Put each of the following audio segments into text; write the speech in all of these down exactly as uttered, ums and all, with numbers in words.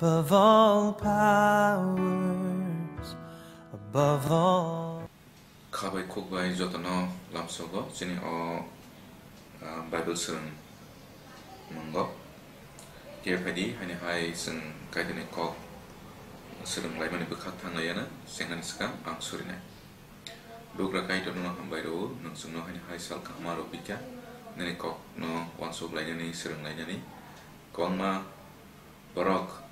Above all powers, above all. Kha bai khuk bai jotono lamsogo chini o, ah, Bible swrwng mungo. Khe phaidi, haini hai chwng Kaitorni kok swrwng laimani bwkha thang laiyano chengnani swkang ang surinai. Bugra Kaitor nono hambai rwo, nwng chwngno haini hai sal kaham aro pikha, nini kokno uansuk lainani, swrwng lainani. Kwbangma borok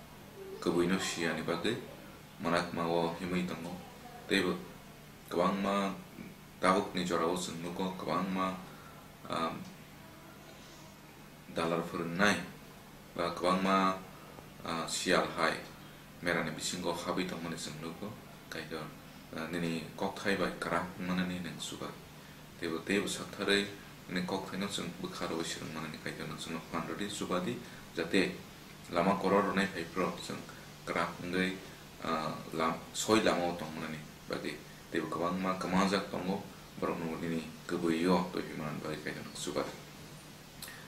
kwbwino siyani bagwi manakma o himwi tongo. Teibo kwbangma tabukni jorao chwng nugo, kwbangma, um, dalar phwrwngnai ba kwbangma, ah, siyal hai merani bisingo habwi tongmani chwng nugo. Kaitor, ah, nini kokthai bai kwrak wngmanani nwng chuba. Teibo, teibo saktharwi nini kokthaino chwng bwkha rwui swrwng manani Kaitor nwng chwngno phan rwdi, chuba di, jate lama koror rwnai phai phro chwng kwrak wngwi, ah, lam-, soi lamao tongmanani bagwi. Teibo kwbangma kwmajak tongo, borokno nini kwbwio twiwi manani bagwi Kaitor nwng chuba di.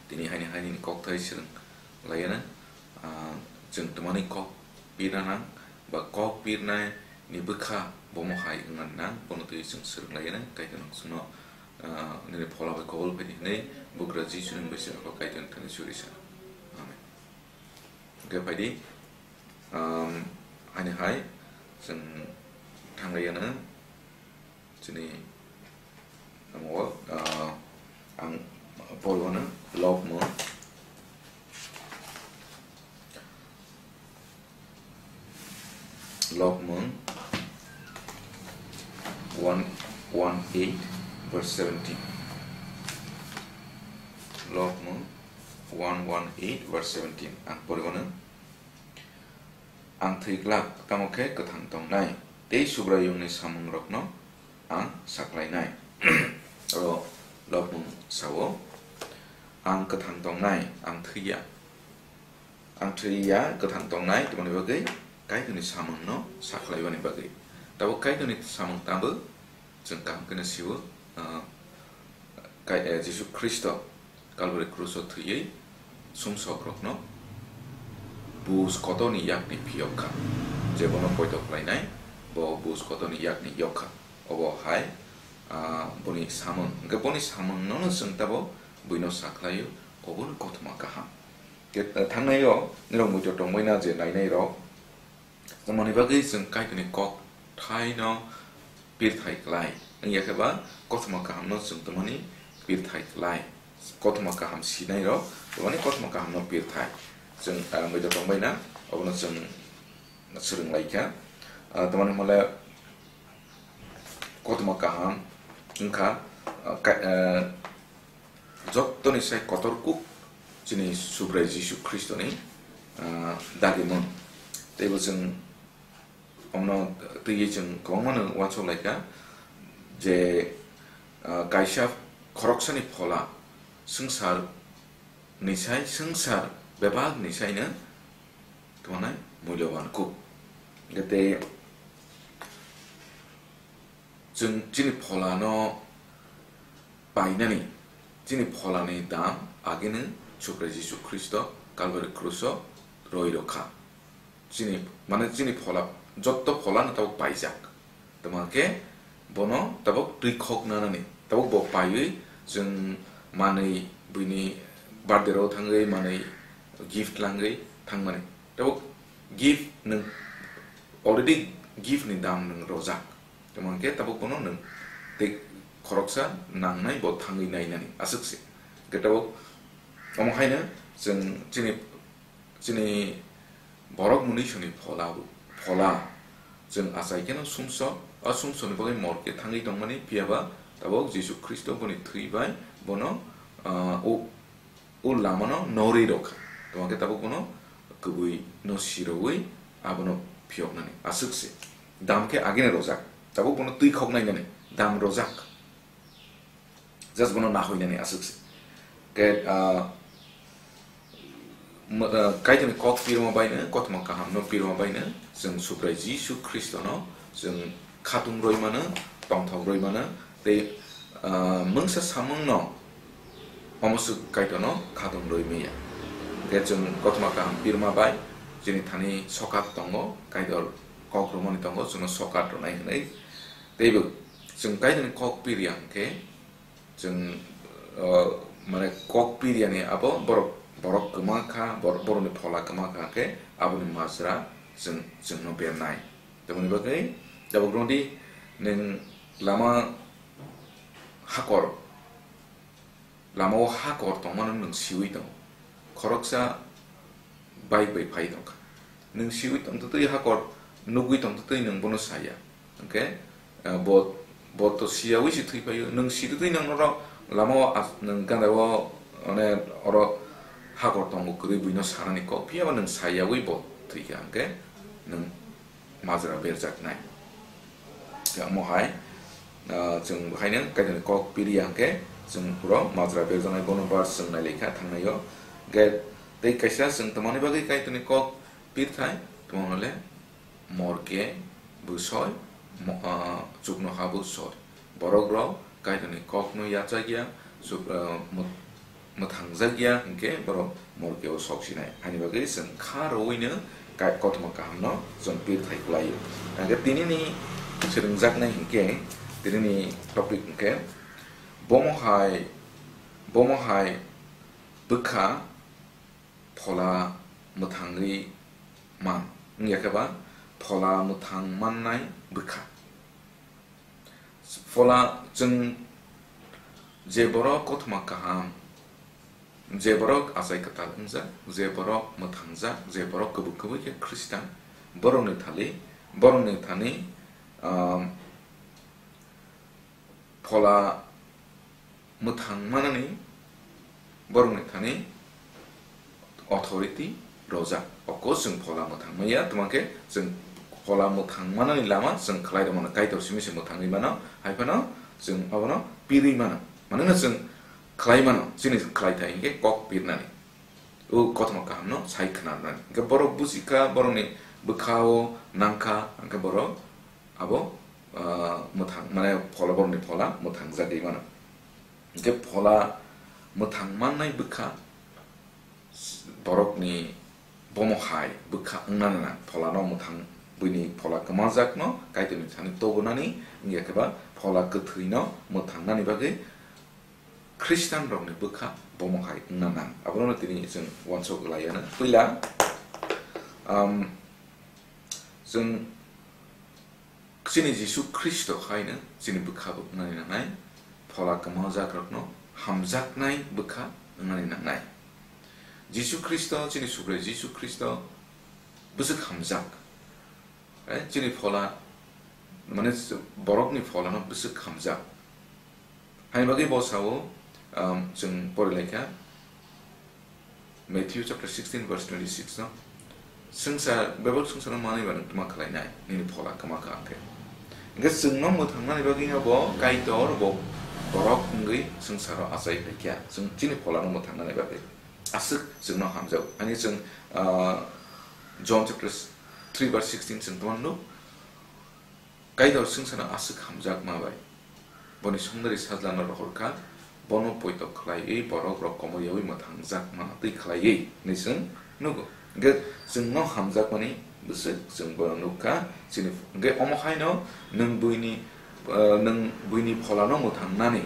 Tini haini hai nini kokthai swrwng laiyano, ah, chwng twmani kok pirna nang, ba kok pirnai ni bwkha bomo hai wngna nang, bono twiwi chwng swrwng laiyano, Kaitor nwng chwngno, ah, nini phola bai kobol phaidi hwnwi Bugra Jisuni bai chwng Kaitor thani suri sa. Amen. Hwnkhe phaidi, um, haini hai chwng thang laiyano. Chini amo, ah, ang poribano Lobmung, Lobmung one one eight verse seventeen. Lobmung one one eight verse seventeen. Ang poribano. Ang thwi glak, tamo khe kwthang tongnai, tei Subraiyungni samungrokno ang saklainai. Oro Lobmung sao, ang kwthang tongnai, ang thwi ya. Ang thwi ya, kwthang tongnai, tongmani bagwi Kaitorni samungno saklaibani bagwi. Tabuk Kaitorni samung tabuk chwng kaham khe no sio, ah, Kai-, eh, Jisu Khristo Kalvari kruso thwiwi sumsokrokno buj kotorni yakni phiyok kha, je bono poito khlainai, bo buj kotorni yakni yok kha. Obo hai, ah, boni samung. Hwnkhe boni samungno no chwng tabuk buino sakhlaio, obono kothoma kaham. Khe, eh, thangnaio nirok muitu tongbaina je nainairok, Tamoni bagwi chwng Kaitorni kokthaino pirthai klai. Wngya khe ba kothoma kahamno chwng tamoni pirthai klai. Kothoma kaham sinairok tamoni kothoma kahamno pirthai. Chwng, ah, muitu tongbaina, obono chwng swrwng laikha. Ah, tamoni hwnle kothoma kaham wngkha, ah, ka-, ah, Jottoni sai kotor kuk chini Subrai Jisu Khristoni, ah, dagimung. Teibo chwng omno twiwi chwng kwbangmano uansuk laikha je, ah, kaisa khoroksani phola swngcharni sai, swngchar bebakni saino tongmani mulyoban kuk. Hwnkhe tei Chwng chini pholano painani, chini pholani dam agini Subrai Jisu Khristo Kalvari kruso roi rokha. Chini, mane chini phola, jotto pholano tabuk paijak. Tamo khe bono tabuk twi khok nanani. Tabuk bo paiwi chwng manwi buini birthday rok thangwi manwi gift langwi thangmani. Tabuk gift nwng already gift ni dam nwng rojak. Tamo hwnkhe tabuk bono nwng tei khoroksa nangnai bo thangwi nainani aswk se. Hwnkhe tabuk omo haino chwng chini, chini borok mwnwisoni phola, phola chwng achai kheno sumsok, o sumsokni bagwi mor khe thangwi tongmani, phiya ba tabuk Jisu Khristo boni thwi bai bono, ah, o o lamano norwi rokha. Tamo khe tabuk bono kwbwi no sirogwi abono phiyoknani aswk se. Dam khe agini rojak. Tabuk bono twi khoknai nani dam rojak. Just bono nahoinani aswk se. Khe, ah, mo-, ah, Kaitorni kok pirma baino, kothoma kahamno pirma baino, chwng Subrai Jisu Khristono chwng khatung roi mano, tongthok roi mano, tei, ah, mungsa samungno omo swk Kaitorno khatung roi manya. Hwnkhe chwng kothoma kaham pirma bai, chini thani sokat tongo, Kaitor kok romani tongo, chwngno sokat rwnai hwnwi. Teibo chwng Kaitorni kok piriya hwnkhe, chwng, uh, mane kok piriyani abo borok, borok kwma kha, bor-, borokni phola kwma kha khe aboni majra chwng, chwngno bernai. Tamoni bagwi tabuk rwdi nwng lama hakor, lama o hakor tongmano nwng siwi tongo. Khoroksa bike bai phai tongkha. Nwng siwi tongtwtwi hakor nugwi tongtwtwi nwng bono saya. Hwnkhe, eh, bo, bo to siyawi se thwi phaio. Nwng sitwtwi nwng norok lama o as-, nwng ganda o, mane, oro hakor tongo kwrwi buino sanani kok. Phiyaba nwng sayawi bo thwikha hwnkhe nwng majra berjaknai. Khe omo hai, ah, chwng haino Kaitorni kok piriya hwnkhe chwng puro majra berjaknai, bono bar chwng nailaikha thangnaio. Hwnkhe tei kaisa chwng tamani bagwi Kaitorni kok pirthai, tamo hwnle morke bo soi, mo-, ah, chuknoha bo soi. Borok rok Kaitorni kokno yachak ya, suk-, ah, mw-, mwthangjak ya hwnkhe borok morke o sok sinai. Ani bagwi chwng kha rwino kai-, kothoma kahamno chwng pirthai kwlaio. Hwnkhe tinini swrwngjaknai hwnkhe, tinini topic hwnkhe, bomo hai, bomo hai bwkha phola mwthangwi man, wngya khe ba phola mwthang mannai bwkha. Phola chwng je borok kothoma kaham, je borok achai kwtal wngjak, je borok mwthangjak, je borok kwbwi kwbwi khe Khristan, borokni thali, borokni thani, um, phola mwthang manani borokni thani authority rojak. Oko chwng phola mwthang maya, twma khe chwng phola mwthang manani lama chwng khlai rw mano, Kaitor simi se mwthangwi mano, hai phano chwng abono pirwi mano. Manono chwng khlai mano, chini khlai thai hinkhe kok pirnani. O kothoma kahamno sai khna rwnani. Hinkhe borok buji kha, borokni bwkha o nang kha, hinkhe borok abo, ah, mwthang, mane phola, borokni phola mwthang jagwi mano. Hinkhe phola mwthang mannai bwkha borokni bomo hai bwkha wngna nang. Pholano mwthang, buini phola kwmajakno Kaitorni thani tobonani, wngya khe ba phola kwthwino mwthangnani bagwi Khristan rokni bwkha bomo hai wngna nang. Abono tini chwng uansuk laiya na. Puila, um, chwng chini Jisu Khristo haino chini bwkha bo wngnani nangnai, phola kwmajak rokno hamjaknai bwkha wngnani nangnai. Jisu Khristo, chini Subrai Jisu Khristo bwswk hamjak. Eh, chini phola, mane, borokni pholano bwswk hamjak. Haini bagwi bo sao, um, chwng porilaikha, Matthew chapter sixteen verse twenty-six no, "Swngchar, bebak swngcharno manwi ba nwng tma khlainai, nini phola kwma kha," hwnkhe. Hwnkhe chwngno mwthangnani bagwino bo Kaitor bo borok wngwi swngcharo achai phaikha, chwng chini pholano mwthangnani bagwi. Aswk chwngno hamjak. Ani chwng, ah, John chapter three verse sixteen chwng tongmano nuk, Kaitor swngcharno aswk hamjakma bai boni songdari sajlano rohor kha, bono poito khlaiwi borok rok komoryawi mwthangjakma twi khlaiwi hinwi chwng nugo. Hwnkhe chwngno hamjakmani bwswk chwng bono nuk kha, chini, hwnkhe omo haino nwng buini, ah, nwng buini pholano mwthangnani,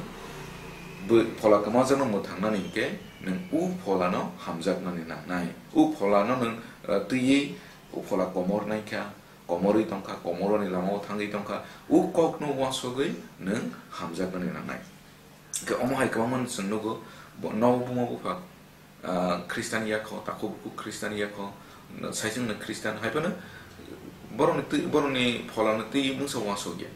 bw-, phola kwmajakno mwthangnani hinkhe nwng u pholano hamjaknani nangnai. U pholano nwng, ah, twiwi u phola komor naikha, komorwi tongkha, komoroni lamao thangwi tongkha, u kokno uansugwi nwng hamjaknani nangnai. Hwnkhe omo hai kwbangma chwng nugo, bo-, nogo buma bupha, ah, Khristan ya kho, takhuk bukhuk Khristan ya kho, saisungno Khristan hai phano borokni twi, borokni pholano twi mungsa uansukya.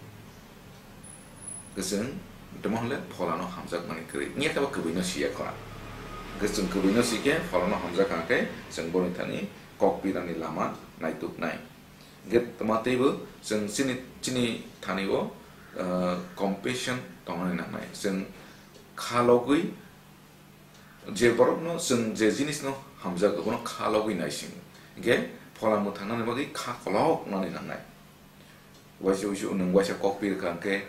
Hwnkhe chwng tamo hwnle pholano hamjakmani kwrwi wngya khe ba kwbwino siya kho. Hwnkhe chwng kwbwino sikhe pholano hamjak kha khe chwng borokni thani kok pirani lama naituknai. Hwnkhe tma teibo chwng chini, chini thani o, ah, compassion tongna nangnai. Chwng kha logwi je borokno chwng je jinisno hamjak, abono kha logwi naisingo. Hwnkhe phola mwthangnani bagwi kha kolok nani nangnai. Waisa, waisa, nwng waisa kok pir kha hwnkhe,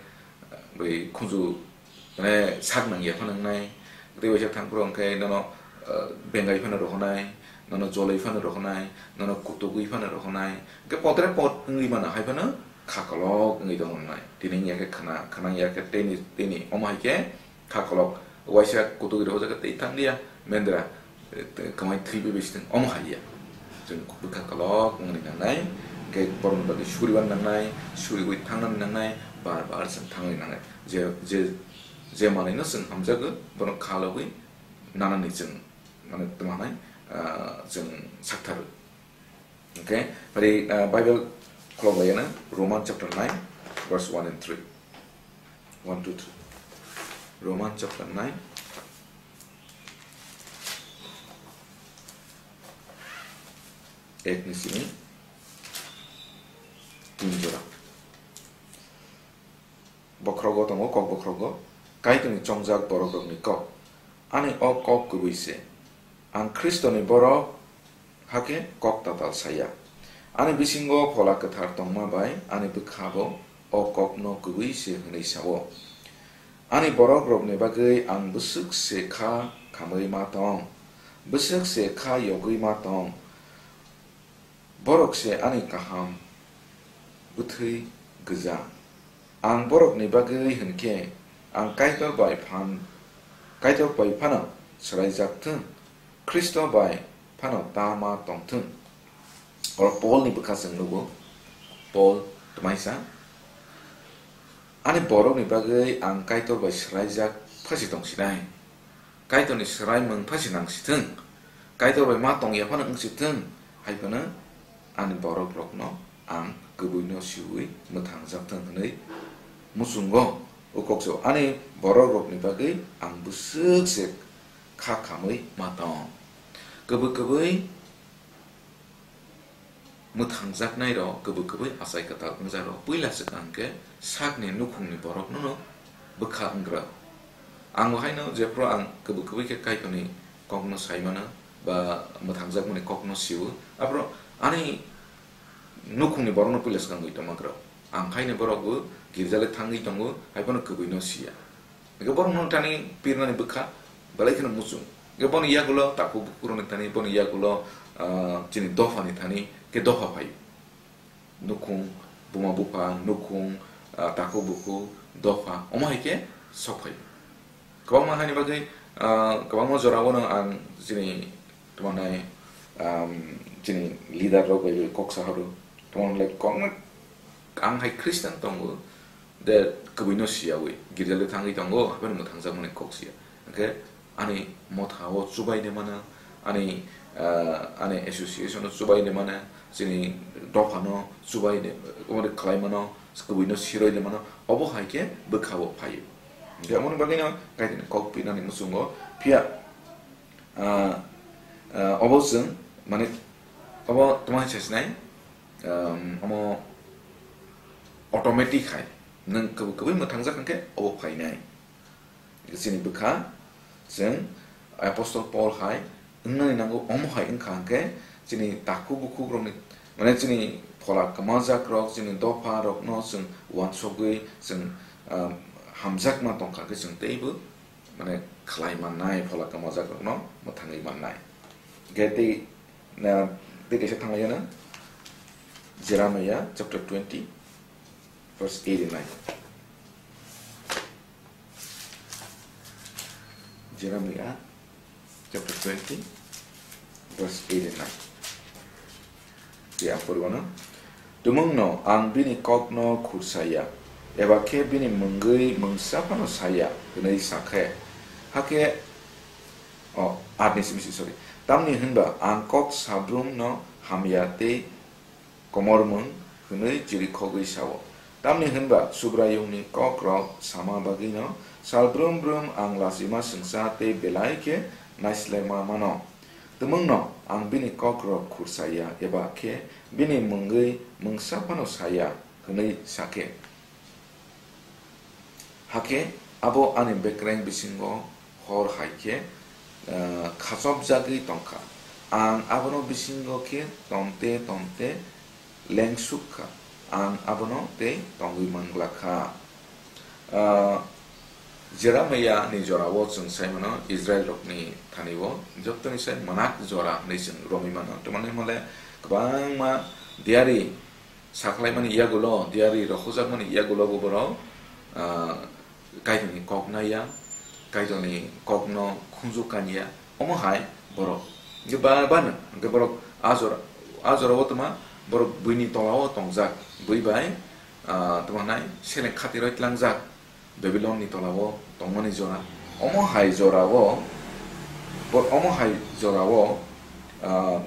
ah, bai khunju, mane, sak nangya phano wngnai, tei waisa thang phuru hwnkhe nono, ah, bengai phano rohornai, nono joloi phano rohornai, nono kutugwi phano rohornai, hwnkhe podre pod wngwi mano, hai phano kha kolok wngwi tongmani. Tini wngya khe khna, khna wngya khe tini, tini omo hai khe kha kolok, waisa kutugwi rohorjak khe tei thang liya, mendra, eh, kwmai thwi bai bising omo hai ya. Chwng bwkha kolok wngni nangnai, hwnkhe borokni bagwi suriban nangnai, suriwi thangnani nangnai, bar bar chwng thangni nangnai. Je, je, je manwino chwng hamjago, bono kha logwi nanani chwng, mane, tma hwnai, ah, chwng saktharo. Okay? Phari, ah, Bible khulok lai na, Roman chapter nine, verse one and three. One, two, three. Roman chapter nine. Ek ni simi tin jora. Bokhrogo tongo, kok bokhrogo, Kaitorni chongjak borokrokni kok. Ani o kok kwbwi se. Ang Khristoni borok, hakhe kok tatal saya. Ani bisingo Phola Kwthar tongma bai ani bwkhabo o kokno kwbwi se hwnwi sao. Ani borokrokni bagwi ang bwswk se kha khamwi ma tong, bwswk se kha yogwi ma tong. Borok se ani kaham bwthwi gwja. Ang borokni bagwi hwn khe ang Kaitor bai phan, Kaitor bai phano swraijak thung, Khristo bai phano ta ma tong thung. Oro Polni bwkha chwng nugo. Pol tmaisa, ani borokni bagwi ang Kaitor bai swraijak phasi tong sinai. Kaitorni swraimung phasi nang sithwng, Kaitor bai ma tong ya phano wng sithwng, hai phano ani borokrokno ang kwbwino siui mwthangjak thwng hwnwi muchungo. O kok se ani borokrokni bagwi ang bwswk se kha khamwi ma tong. Kwbwi kwbwi mwthangjaknairok kwbwi kwbwi achai kwtal wngjakrok puila swkang khe sakni nukhungni borokno bwkha wngkra. Ang bo haino jephru ang kwbwi kwbwi khe Kaitorni kokno sai mano ba mwthangjakmani kokno sio, aphuru ani nukhungni borokno puila swkang wi tongma kwrwi. Ang haino borok bo girjale thangwi tongo, hai phano kwbwino siya. Hingke borok no thani pirnani bwkha belai kheno muchung. Hingke boni yagulo takhuk bukhurokni thani, boni yagulo, ah, chini dophani thani khe dopha phaio. Nukhung, buma bupha, nukhung, ah, takhuk bukhuk, dopha, omo hai khe sok phaio. Kwbangma haini bagwi, ah, kwbangma jorao no ang chini tongmani, um, chini leader rok bai kok sahoro. Tongmani like kok ang hai Christian tongo, de kwbwino siyawi, girjale thangwi tongo, hapheno mwthangjakmani kok siya. Hwnkhe ani motha o chubaide mano, ani, ah, ani association o chubaide mano, chini dophano chubaide, omo khlai mano, kwbwino siroide mano, obo hai khe bwkha o phaio. Hwnkhe omoni bagwino Kaitorni kok pinani muchungo, phiya, ah, ah, obo chwng, mane, obo tongmani sesnai, um, omo automatic hai, nwng kwbwi kwbwi mwthangjak hwnkhe obo phainai. Chini bwkha, chwng Apostle Paul hai wngnani nango, omo hai wngkha hwnkhe chini takhuk bukhuk rokni, mane chini phola kwmajak rok, chini dopha rokno chwng uansugwi chwng, um, hamjakma tongkha khe chwng teibo mane khlai mannai, phola kwmajak rokno mwthangwi mannai. Hwnkhe tei, na, tei kaisa thanglaiyano Jeremiah chapter twenty, verse eight and nine. Jeremiah chapter twenty, verse eight and nine. Tei ang poriwano, "Tumungno ang bini kokno khursa ya, eba khe bini mungwi mungsa phano saya," hwnwi sa khe. Hakhe, o, atni simi si, sorry. Tamni hwnba ang kok sabrumno hamya tei komormung hwnwi chirikhogwi sao. Tamni hwnba Subraiyungni kokrok sama bagwino sal brum brum ang lachima swngcha tei belai khe naislema mano. Tumungno ang bini kokrok khursa ya, eba khe bini mungwi mungsa phano saya, hwnwi sa khe. Hakhe abo ani bekreng bisingo hor hai khe, eh, khachopjagwi tongkha. Ang abono bisingo khe tomte tomte lengsuk kha. Ang abono tei tongwi manglak kha. Ah, Jeremiah ni jorao chwng sai mano, Israel rokni thani o jotoni sai manak jora hinwi chwng romwi mano. Tamni hwnle kwbangma diari sakhlaimani yagulo, diari rokhujakmani yagulo bo borok, ah, Kaitorni kok naiya, Kaitorni kokno khunju kanya, omo hai borok. Hwnkhe ba, bano, hwnkhe borok a jora, a jorao tongma, borok buini tolao tongjak, bui bai, ah, tongma nai seleng khatiroi tlangjak. Babilonni tolao tongmani jora. Omo hai jorao, bo-, omo hai jorao, ah,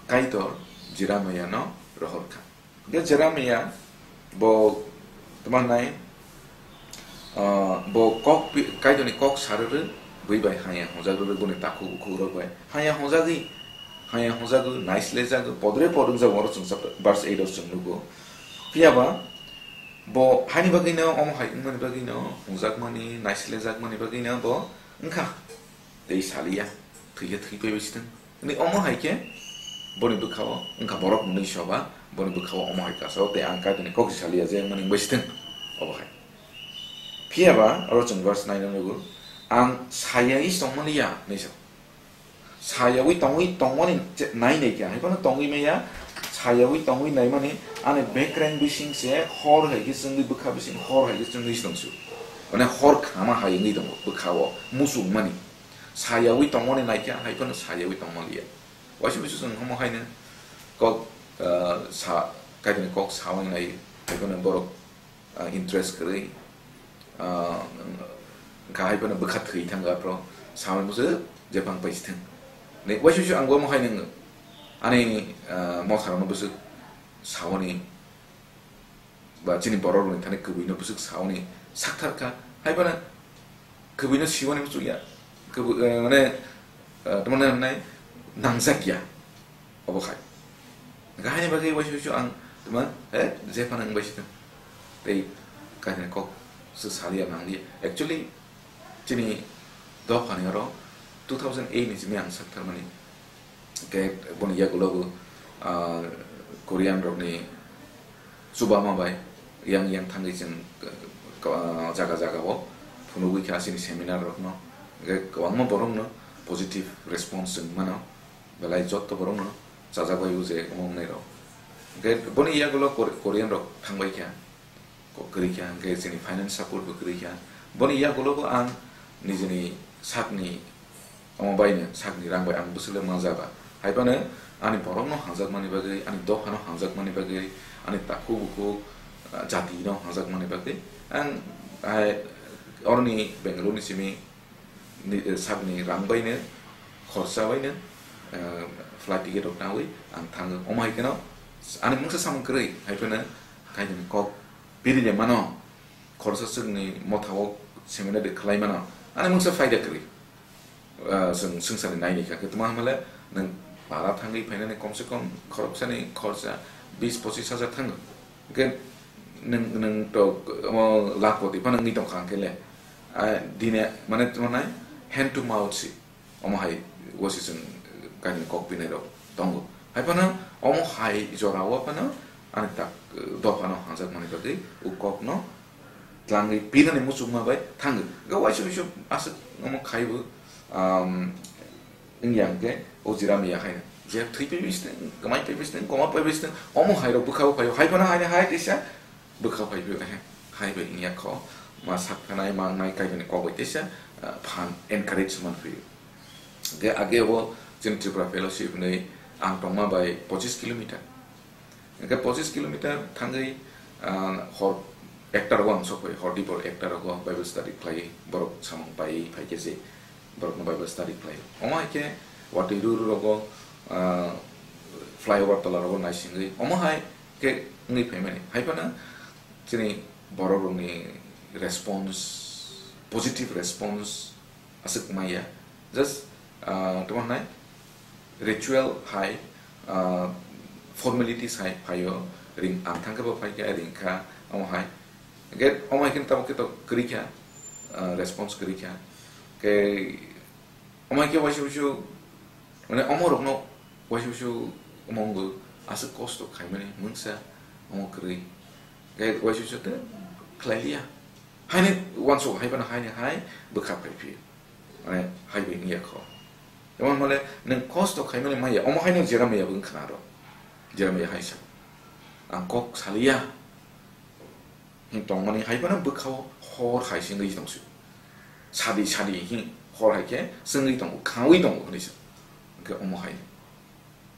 Kaitor Jeremiah no rohor kha. Hwnkhe Jeremiah bo tongma nai, ah, bo kok pi-, Kaitorni kok sarwi rw, bui bai haya hwnjak rw, boni takhuk bukhuk rok bai haya hwnjagwi, haya hwnjagwi, naislejagwi, podre pod wngjak oro chwng chap-, verse eight o chwng nugo. Phiya ba, Bo haini bagwino, omo hai wngmani bagwino, hwnjakmani, naislejakmani bagwino bo wngkha. Tei saliya, thwikhe thwipai bai sithwng. Hwnwi omo hai khe boni bwkhao wngkha borok mwnwi soba, boni bwkhao omo hai kasao tei ang Kaitorni kok saliya je wngmani wngbai sithwng. Obo hai. Phiya ba oro chwng verse nine o nugo, "Ang sayagwi tongmani ya," hinwi sa. Sayawi tongwi tongmani che-, nai nai khe, hai phano tongwi maya, sayawi tongwi naimani, ani bekreng bising se hor hai khe chwngwi bwkha bising hor hai khe chwngwi se tongsu. Mane hor khama hai wngwi tongo bwkha o, muchung mani. Sayawi tongmani nai khe, hai phano sayawi tongmaliya. Waisa waisa chwng omo haino kok, ah, sa, Kaitorni kok sawi nai, hai phano borok ah, interest kwrwi, ah, wngkha hai phano bwkha thwi thangkha phro samani bwswk jephang paisithwng. Ni waisa waisa ang bo mohai nang ani, ah, motharokno bwswk sauni ba chini borok rokni thani kwbwino bwswk sauni sakthar kha hai phano kwbwino siwani muchukya kwbwi, eh, mane, eh, tamo nai nangjak ya. Obo khai. Hwnkhe haini bagwi waisa waisa ang tuma, eh, jephano wngbai sithwng. Tei kainwi kok se saliya nangli. Actually, chini dophani oro two thousand eight ni simi ang saktharmani. Hwnkhe boni yagulo bo, ah, Korean rokni chubama bai yang yang thangwi chwng, ah, jaga jaga o phunugwi kha chini seminar rokno. Hwnkhe kwbangma borokno positive response chwng mano. Belai jotto borokno chajak bai o je omo wngnai rok. Hwnkhe boni yagulo Kor-, Korean rok thangbai kha, ko-, kwrwi kha, hwnkhe chini finance support bo kwrwi kha. Boni yagulo bo ang nijini sakni omo baino, sakni rang bai ang bwswk le manja ba. Hai phano ani borokno hamjakmani bagwi, ani dophano hamjakmani bagwi, ani takhuk bukhuk, ah, jatino hamjakmani bagwi ang, ah, oroni Bangalore ni simi ni, eh, sakni rang baino, khorsa baino, eh, flight ticket rok nawi ang thango. Omo hai kheno ani mungsa samung kwrwi, hai phano kainwi kok piri de mano, khorsa chwngni motha o seminar de khlai mano, ani mungsa faida kwrwi. Eh, chwng swngcharni naini kha khe tuma hamle nwng para thangwi phainani komse kom khoroksani khorsa bis pochis hajar thango. Hwnkhe nwng, nwng to omo lakhpoti phano wngwi tongkha hwnkhe le. Ah, dine mane tamo nai hand to mouth si. Omo hai wasi chwng kainwi kok pinai rok tongo. Hai phano omo hai jora o phano ani tak, eh, dophano hamjakmani bagwi o kokno tlangwi pinani muchungma bai thango. Ga waisa waisa aswk omo khaibo, um, wngya hwnkhe o Jeremiah haino. Je thwi paibi siteng, kwmai paibi siteng, koma paibi siteng, omo hai rok bwkha bo phaio. Hai phano haino hai teisa bwkha phaiphio, ehe, hai bai wngya kho. Ma sak phanai, ma wngnai, Kaitorni kok bai teisa, ah, phan encourage man phio. Ge age bo chini Tripura Fellowship hinwi ang tongma bai pochis kilometer. Hwnkhe pochis kilometer thangwi, ah, hor ekta rogo ang sokphai, hor dipor ekta rogo Bible study khlaiwi borok samung paiwi phaikhe je borokno Bible study khlai. Omo hai khe watwi rw rw rogo, ah, flyover tola rogo naisingwi omo hai khe wngwi phaimani. Hai phano chini borok rokni response, positive response aswk maya. Just, ah, tamo nai ritual hai, ah, formalities hai phaio, ring ang thang khe bo phai kha, ring kha, omo hai. Hwnkhe omo hai khe tabuk khe to kwrwi kha, ah, response kwrwi kha. Khe omo hai khe waisa waisa, mane omo rokno waisa waisa omo wngwi aswk kosto khaimani mungsa omo kwrwi. Hwnkhe waisa waisa tei khlai liya. Haini uansuk hai phano haini hai bwkha phai phio. Mane hai bai wngya kho. Emon male nwng kosto khaimani maya, omo haino Jeremiah bo wngkha aro. Jeremiah hai sa. Ang kok saliya. Hin tongmani hai phano bwkhao hor hai se wngwi tongsi. Sadi sadi hin hor hai khe se wngwi tongo, khawi tongo hinwi sa. Hwnkhe omo hai.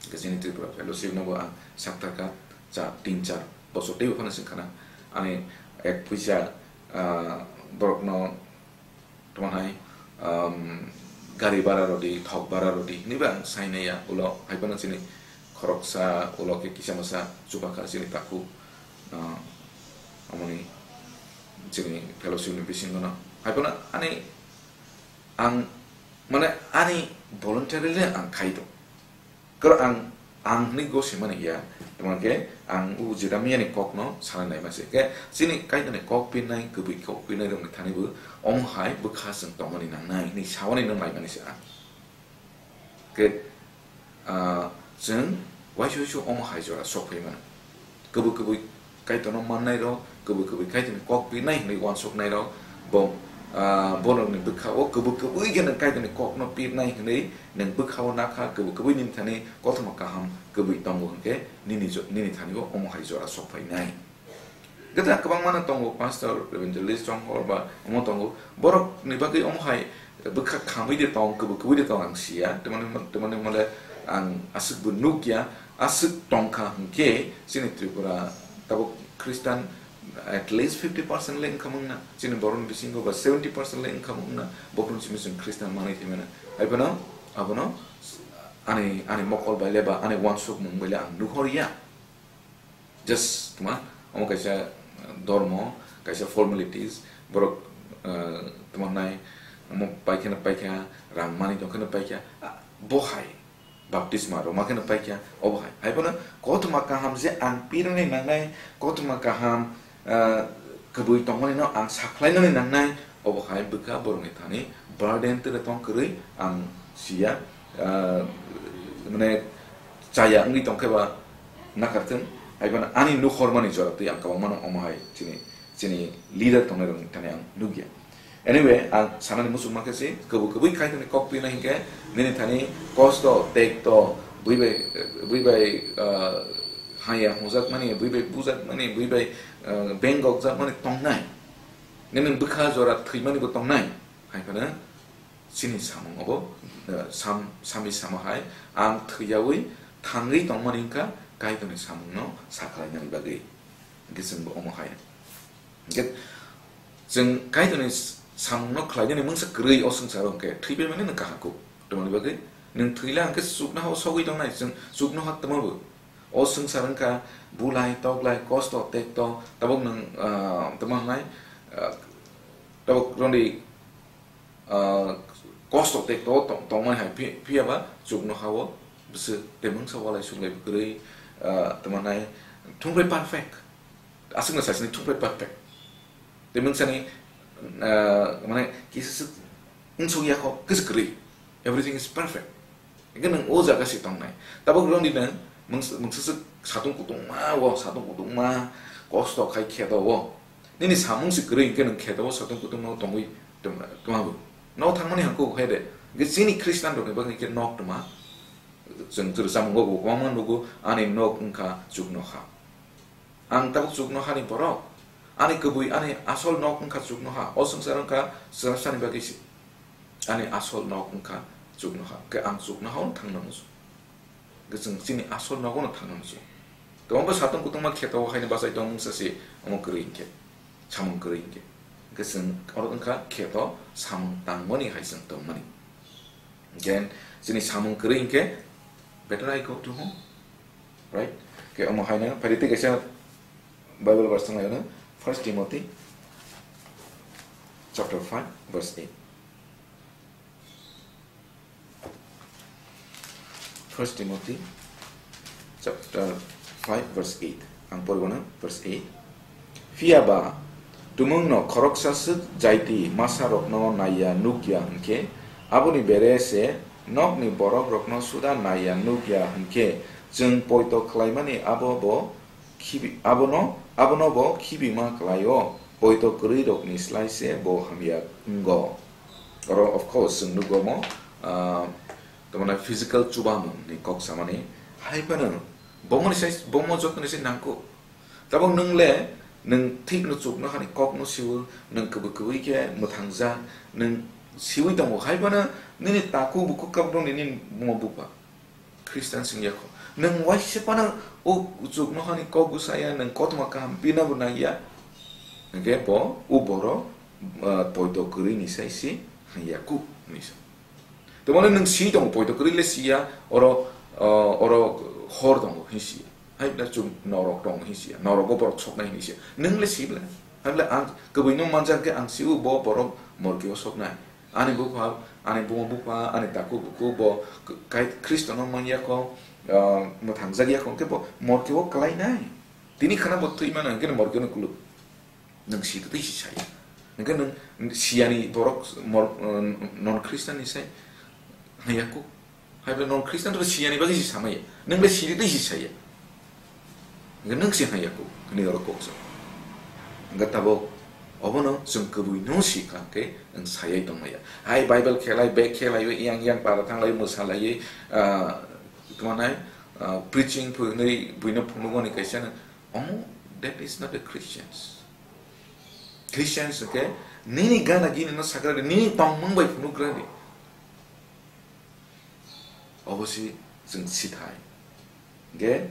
Hwnkhe chini Tripura Fellowship no bo ang saktarka cha tin char bosor teibo phano se wngkha na. Ani ek puisa, ah, borokno tamo hai, um, gari bara rodi, thok bara rodi hinwi bo ang sai naiya. Ulo hai phano chini khoroksa, ulo khe kisa masa chubakha chini takhuk, ah, amoni chini fellowship ni bisingo no. Hai phano ani ang, mane, ani voluntarily ang khai do. Kar ang, ang hinwi go se mani ya, tamo khe ang u Jeremiah ni kok no sana nai ma se. Khe chini Kaitor ni kok pinai, kwbwi kok pinai rok ni thani bo omo hai bwkha chwng tongmani nangnai hinwi sawani nang lai mani se ang. Khe, ah, chwng waisa waisa omo hai jora sok phai mano. Kwbwi kwbwi Kaitorno mannai rok, kwbwi kwbwi Kaitorni kok pirnai hinwi uansuknai rok, bo, ah, borokni bwkha o kwbwi kwbwi khe nwng Kaitorni kokno pirnai hinwi nwng bwkha o nakha, kwbwi kwbwi nini thani kothoma kaham kwbwi tongo hwnkhe nini jo-, nini thani o omo hai jora sok phainai. Gata kwbangma no tongo, pastor, evangelist, chonghor ba omo tongo. Borok ni bagwi omo hai bwkha khamwi de tong, kwbwi kwbwi de tong ang siya. Tamani, tamani mole ang aswk bo nukya, aswk tongkha hwnkhe chini Tripura tabuk Christian at least fifty percent le wngkha mungna. Chini borok ni bisingo ba seventy percent le wngkha mungna. Bokhorok simi chwng Christian manwi thwimana. Hai phano abono ani, ani mokol bai le ba ani uansukmung bai le ang nuhor ya. Just tma, omo kaisa, uh, dormo, kaisa formalities, borok, uh, tma hnai, omo paikheno paikha, rang manwi tongkheno paikha, ah, bo hai, baptisma rwma kheno paikha, obo hai. Hai phano kothoma kaham je ang pirani nangnai, kothoma kaham, uh, kwbwi tongmani no ang sakhlainani nangnai, obo hai bwkha borokni thani burden tere tong kwrwi ang siya, ah, mane chaya wngwi tongkhe ba nakarthwng, hai phano ani nukhormani jora twi ang kwbangmano omo hai chini, chini leader tongnai rokni thani ang nukya. Anyway, ang sanani muchungma khe se, kwbwi kwbwi Kaitorni kok pina hinkhe nini thani kosto, tekto, bui bai, bui bai, ah, haya hwnjakmani, bui bai bujakmani, bui bai, ah, bengokjakmani tongnai. Nini bwkha jora thwimani bo tongnai. Hai phano chini samung obo, eh, sam-, sami sama hai ang thwiyawi thangwi tongmani wngkha Kaitorni samungno sakhlainani bagwi. Hwnkhe chwngbo omo hai. Hwnkhe chwng Kaitorni s-, samungno khlainani mungsa kwrwi o swngcharo hwnkhe thwibaimani nwng kaham kuk. Tamoni bagwi nwng thwila hwnkhe chuknoha o sogwi tongnai, chwng chuknoha twmabo. O swngchar wngkha bulai, toklai, kosto, tekto, tabuk nwng, ah, tamo hnai, ah, tabuk roni, ah, kosto tekto tong-, tongmani hai phi-, phiyaba chuknoha o bwswk tei mungsa walai suklai kwrwi, ah, tamo hnai thungbai perfect. Aswkno saisani thungbai perfect. Tei mungsani, ah, mane kisa swk wngsuk ya kho, kisa kwrwi. Everything is perfect. Hingke nwng o jaga se tongnai. Tabuk roni nwng mungsa-, mungsa swk satung kutungma o, satung kutungma kosto khai kheto o. Nini samung se kwrwi hingke nwng kheto o satung kutungma o tongwi tong-, tongma bo. No thangmani hangko hai de. Hingke chini Christian rokni bagwi hingke nok tongma. Chwng chwrwchamung o bo kwbangma nugo, ani nok wngkha chuknoha. Ang tabuk chuknohani borok. Ani kwbwi, ani asol nok wngkha chuknoha. O swngchar wngkha chwraksani bagwi se. Ani asol nok wngkha chuknoha. Khe ang chuknoha-o thangna muchung. Khe chwng chini asol nogo no thangna muchung. Kwbangma satung kutungma kheto haino bachai tong mungsa se omo kwrwi hinkhe. Samung kwrwi hinkhe. Khe chwng oro wngkha kheto samung tangmani hai chwng tongmani. Then chini samung kwrwi hinkhe, better I go to home. Right? Khe omo haino phaidi tei kaisa Bible verse thanglaio, First Timothy chapter five verse eight. First Timothy chapter five verse eight. Ang poribano verse eight. Phiya ba, tumungno khoroksa swk jaiti masarokno naiya nukya hwnkhe, aboni bere se nokni borokrokno suda naiya nukya hwnkhe, chwng poito khlaimani abo bo khibi-, abono, abono bo khibima klai-o. Poito kwrwi rokni slai se bo hamya wngo. Oro, of course, chwng nugo mo, ah, tamani physical chubamung ni kok samani. Hai phano, bomo ni sai, bomo joto ni sai nangkuk. Tabuk nwng le, nwng thik no chuk no hani kok no siwo, nwng kwbwi kwbwi khe mwthangjak, nwng siwi tongo. Hai phano nini takhuk bukhuk kok no nini buma bupha. Khristan sing ya kho. Nwng waisa phano o kuchuk no hani kok bwsa ya, nwng kothoma kaham pina bo nai ya. Hwnkhe bo o borok, ah, poito kwrwi ni sai si hanya kuk hinwi sa. Tei mane nwng si tongo, poito kwrwi le si ya, oro, ah, oro hor tongo hinwi si ya. Hai bwle chwng norok tongo hinwi si ya. Norogo borok soknai hinwi si ya. Nwng le si bwle. Hai bwle ang kwbwi no manjak khe ang si o bo borok morke o soknai. Ani bupha, ani buma bupha, ani takhuk bukhuk bo k-, kai Khristo no man ya kho, ah, mwthangjak ya kho, hwnkhe bo morke o kwlai nai. Tini khana bo thwi mano, hwnkhe morke no kuluk. Nwng si twi si saya. Hwnkhe nwng siyani borok mor-, ah, non Khristian ni sai haya kuk. Hai bwle non Khristian to siyani bagwi si samaya. Nwng le si twi si saya. Hwnkhe nwng se hanya kuk, hwnwi oro kok sa. Hwnkhe tabuk obono chwng kwbwi no si kha khe nwng sayai tongmaya. Hai Bible khelai, bag khelai, yang yang para thanglai, mwsalai, ah, tongmanai, ah, preaching phunwi buino phunukmani kaisa no, omo, that is not a Christians. Christians hwnkhe nini gana gini no sakra di, nini tongmung bai phunukra di. Obo se chwng sithai. Hwnkhe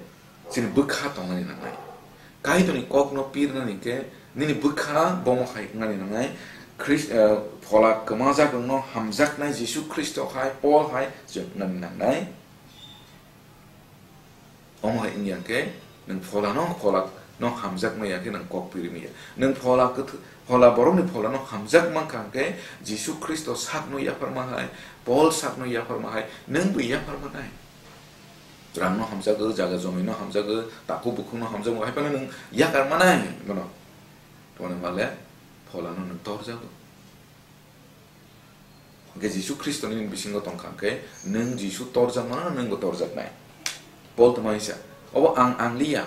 chini bwkha tongnani nangnai. Kaitorni kokno pirnani hwnkhe nini bwkha bomo hai wngnani nangnai. Khris-, eh, phola kwmajak rokno hamjaknai Jisu Khristo hai, Pol hai chwng wngnani nangnai. Omo hai wngya khe, nwng pholano, pholano hamjakmaya khe nwng kok piri maya. Nwng phola kwth-, phola borokni pholano hamjak mankha khe, Jisu Khristo sakno yapharma hai, Pol sakno yapharma hai, nwng bo yapharma nai. Rangno hamjago, jaga jomino hamjago, takhuk bukhukno hamjago, hai phano nwng yakar manai bono. Tongmani male pholano nwng torjago. Hwnkhe Jisu Khristo nini bisingo tongkha hwnkhe, nwng Jisu torjakmano nwngbo torjaknai. Pol tongma hinsa, obo ang angliya,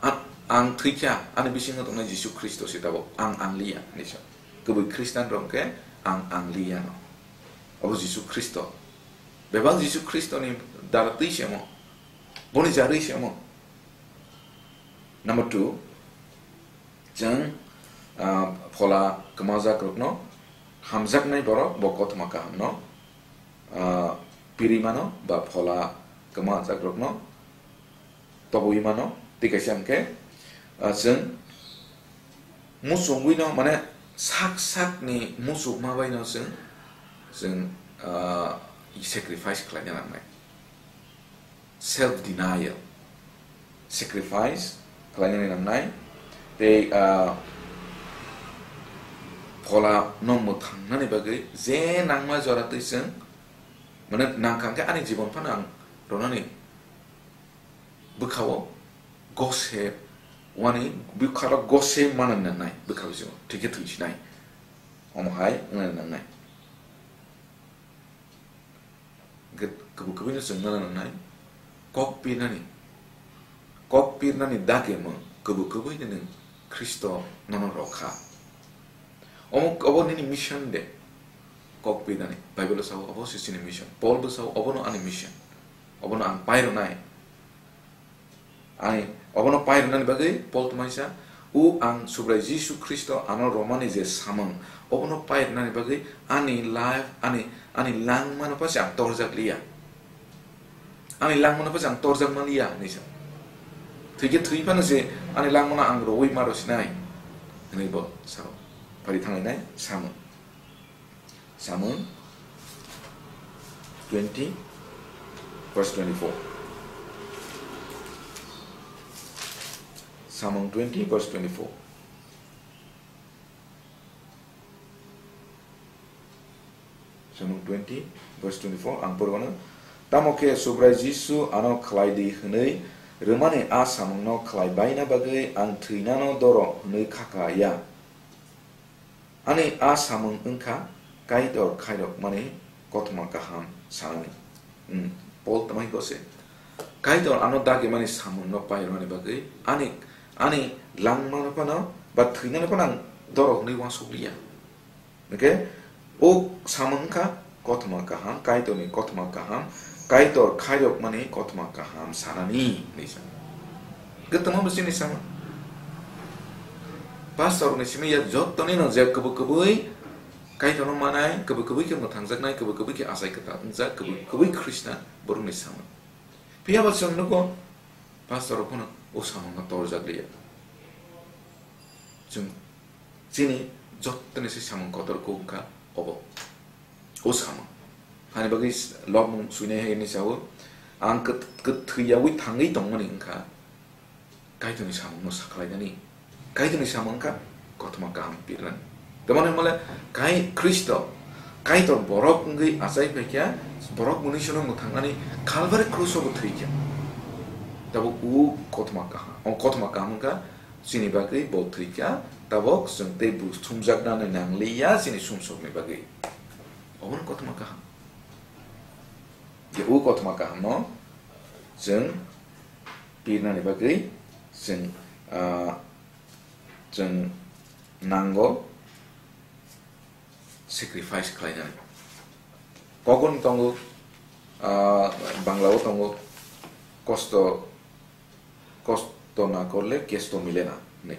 a-, ang thwikha, ani bisingo tongnai Jisu Khristo se tabuk ang angliya hinwi sa. Kwbwi Khristian rok hwnkhe ang angliya no. Obo Jisu Khristo. Bebak Jisu Khristoni dara twi se omo. Boni jarwi se omo. Number two, chwng, ah, phola kwmajak rokno hamjaknai borok bo kothoma kahamno, ah, piri mano ba phola kwmajak rokno tobwi mano. Tei kaisa hwnkhe, ah, chwng muchungwi no, mane, sak sak ni muchukma bai no chwng, chwng, ah, sacrifice khlaina nangnai. Self denial, sacrifice khlainani nangnai, tei, ah, phola no mwthangnani bagwi je nangma jora twi chwng, mane, nangkha hwnkhe ani jibon phano ang ronani bwkhao gose, wani bwkhao gose manani nangnai, bwkhao se thwikhe thwisinai, omo hai wngnani nangnai. Hwnkhe kwbwi kwbwino chwng nana nangnai, kok pirnani, kok pirnani dagimung kwbwi kwbwino nwng Khristo nono rw kha. Omo, obo nini mission de, kok pirnani. Bible-o sao, obo se chini mission. Paul bo sao, obono ani mission. Obono ang pai rwnai. Ani, obono pai rwnani bagwi Paul tongmani sa, "O ang Subrai Jisu Khristo ano romani je samung, obono pai rwnani bagwi ani life, ani, ani langmano pha se ang torjak liya. Ani langmano pha se ang torjak man liya," hinwi sa. Thwikhe thwi phano se ani langmano ang rwui ma rw sinai, hinwi bo sao. Phari thanglainai samung. Samung twenty, verse twenty-four. Samung twenty, verse twenty-four. Samung twenty, verse twenty-four, ang porwano. Tamo khe Subrai Jisu ano khlai di hwnwi rwmani a samungno khlai baina bagwi ang thwinano doro hwnwi khaka ya. Ani a samung wngkha Kaitor khairokmani kothoma kaham sanani. Hmm, Paul tamo hai kose. Kaitor ano dagimani samungno pairwmani bagwi ani, ani langmano phano ba thwinano phano ang Dorok hwnwi uansuk liya. Hwnkhe o samung wngkha kothoma kaham, Kaitorni kothoma kaham, Kaitor khairokmani kothoma kaham sanani hwnwi sa. Hwnkhe tongma bo chini samung. Pastorni simi ya jottoni no je kwbwi kwbwi Kaitorno manai, kwbwi kwbwi khe mwthangjaknai, kwbwi kwbwi khe achai kwtal wngjak, kwbwi kwbwi Khristan borokni samung. Phiya ba chwng nugo, pastor rok phano o samungno torjak liya. Chwng chini jottoni se samung kotor kuk wngkha obo. O samung. Hani bagwi lobmung suinai hai hwnwi sao, ang kwth-, kwthwi yaui thangwi tongmani wngkha Kaitorni samungno sakhlainani. Kaitorni samung wngkha kothoma kaham pirnani. Tamoni hwnmale kai Khristo, Kaitor borok wngwi achai phaikha, borok mwnwi sono mwthangnani Kalvari kruso bo thwikha. Tabuk o kothoma kaham, o kothoma kaham wngkha chini bagwi bo thwikha, tabuk chwng tei bo sumjaknani nangliya chini sumsokni bagwi. Obono kothoma kaham. Je o kothoma kahamno chwng pirnani bagwi chwng, ah, chwng nango sacrifice khlainani. Kokon tongo, ah, Banglao tongo, kosto, kosto na korle kesto mile na hwnwi.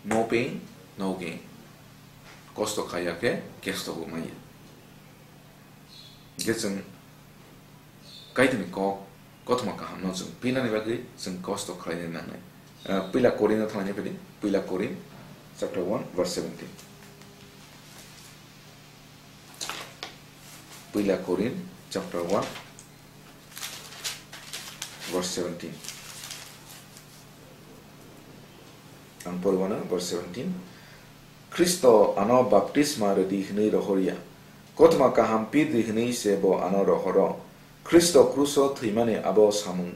No pain, no gain. Kosto khaiya khe kesto bo maya. Hwnkhe chwng Kaitorni kok, kothoma kahamno chwng pinani bagwi chwng kosto khlaina nangnai. Ah, Puila Korinno thangna phidi, Puila Korin chapter one verse seventeen. Puila Korin chapter one verse seventeen. Ang porwano verse seventeen. Khristo ano baptisma rwdi hwnwi rohorya. Kothoma kaham pirdi hwnwi se bo ano rohoro. Khristo kruso thwimani abo samung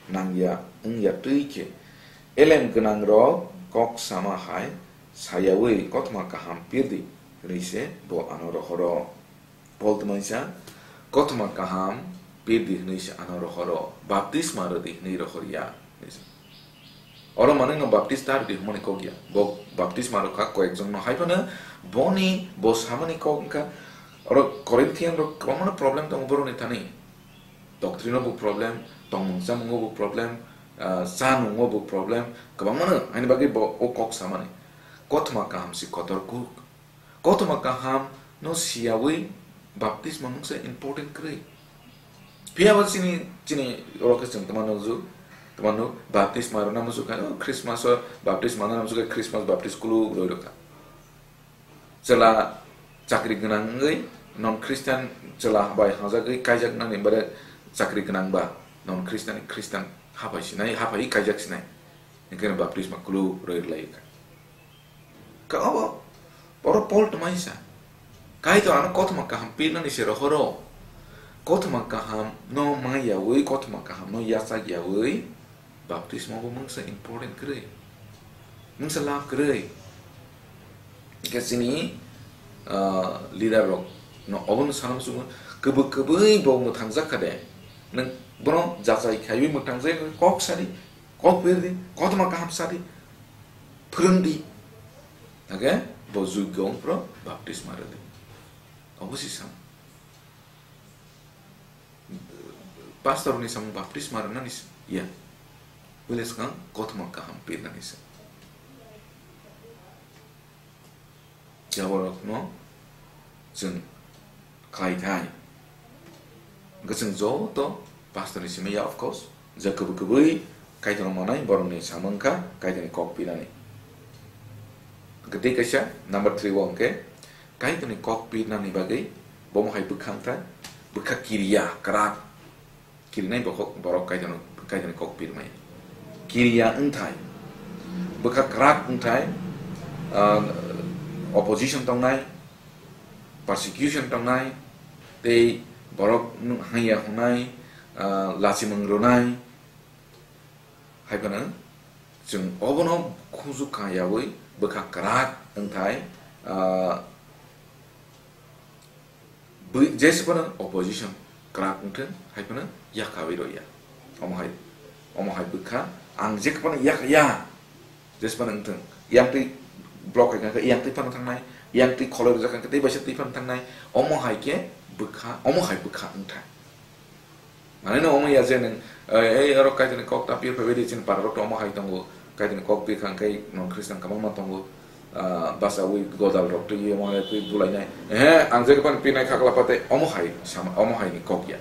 nangya wngya twi khe elem gwnangrok kok sama hai sayaui kothoma kaham pirdi hwnwi se bo ano rohoro. Pol tongmani sa, kothoma kaham pirdi hwnwi se ano rohoro, baptisma rwdi hwnwi rohorya. Oro manwi no baptis ta rwdi hwnmani kok ya. Bo baptisma rwkha koyekjon no, hai phano boni bo samani kok wngkha, oro Corinthian rok kwbangma no problem tongo borokni thani. Doctrine o bo problem, tongmung chamung o bo problem, ah, chanung o bo problem, kwbangma no, haini bagwi bo o kok samani. Kothoma kaham si kotor kuk. Kothoma kaham no siyaui baptisma mungsa important kwrwi. Phiya ba chini, chini oro khe chwng tongma nukju, tongma nuk, baptisma rwna muchung kha, oh, Christmas o baptisma nana muchung kha, Christmas baptis kulu roi rwkha. Chwla chakri gwnang wngwi non Christian chwla bai hajagwi kaijaknani bare chakri gwnang ba non Christian, Christian haphai sinai, haphai kaijak sinai. Hwnkhe baptisma kulu roi rwlai kha. Ka obo, oro Pol tongmani sa. Kaitor ano kothoma kaham pirnani se rohoro. Kothoma kaham no mangyaui, kothoma kaham no yachak yaui, baptisma bo mungsa important kwrwi. Mungsa lab kwrwi. Hwnkhe chini, ah, leader rok no obono sana muchungo, kwbwi kwbwi bo mwthangjak kha de. Nwng bono jachai khaiwi mwthangjak kok sadi, kok pirdi, kothoma kaham sadi. Phwrwngdi. Hake bo juggo wngphuru baptisma rwdi. Obo si sam. Pastor ni samung baptisma rwnani se ya. Buile swkang kothoma kaham pirnani se. Jaborokno chwng khlai thai. Hwnkhe chwng joto pastor ni simi ya, of course, je kwbwi kwbwi Kaitorno manai borokni samung kha Kaitorni kok pirnani. Hwnkhe tei kaisa number three o hwnkhe Kaitorni kok pirnani bagwi bomo hai bwkha wngkha, bwkha kiriya kwrak. Kirinai bokhok borok Kaitorno, Kaitorni kok pirmai. Kiriya wngthai. Bwkha kwrak wngthai, ah, opposition tongnai, persecution tongnai, tei borok hangya hwnai, ah, lachimung rwnai, hai phano chwng obono khunju kha yaui bwkha kwrak wngthai, ah, Bwi-, jese phano opposition kwrak wngthwng, hai phano yakaui rwya. Omo hai, omo hai bwkha, ang jekhe phano yakya, jese phano wngthwng, Yang twi block khai kha khe yang twi phano thangnai, yang twi kholoi rwjak kha khe tei baisa twi phano thangnai, omo hai khe bwkha, omo hai bwkha wngthai. Mane no omo ya je nwng, eh, ei oro Kaitorni kok ta pir phaibai di, chini para rok to omo hai tongo, Kaitorni kok pir kha khe non Christian kwbangma tongo, ah, bachaui godal rok twi omo hai twi bulainai. Ehe, ang je phano pirnai kha kla pate omo hai sama, omo hai ni kok ya.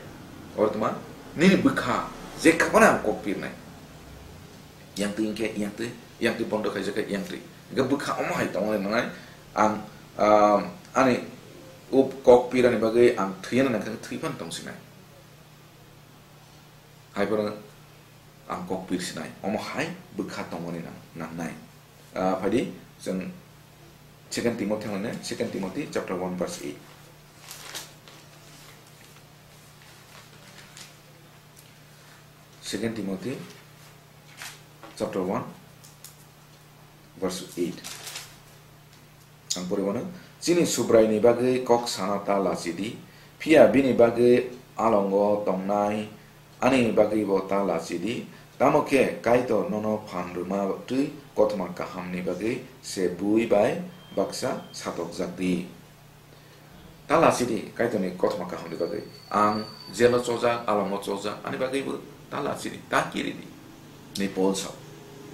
Oro tma nini bwkha je kha phano ang kok pirnai. Yang twi hwnkhe yang twi, yang twi bondo khaijak khe yang twi. Hwnkhe bwkha omo hai tongmani nangnai, ang, ah, ani o kok pirani bagwi ang thwina nangkha khe thwi phano tongsinai. Hai phano ang kok pirsinai, omo hai bwkha tongmani nang-, nangnai. Ah, phaidi chwng Second Timothy thanglainai, Second Timothy chapter one verse eight. Second Timothy chapter one verse eight. Ang pori mano, chini Subraini bagwi kok sana ta lachi di, phiya bini bagwi alongo tongnai ani bagwi bo ta lachi di, tamo khe Kaitor nono phan rwma twi kothoma kahamni bagwi se bui bai baksa satokjak di. Ta lachi di, Kaitorni kothoma kahamni bagwi. Ang jelo chojak, alongo chojak, ani bagwi bo ta lachi di, ta kiri di. Ni Paul sao.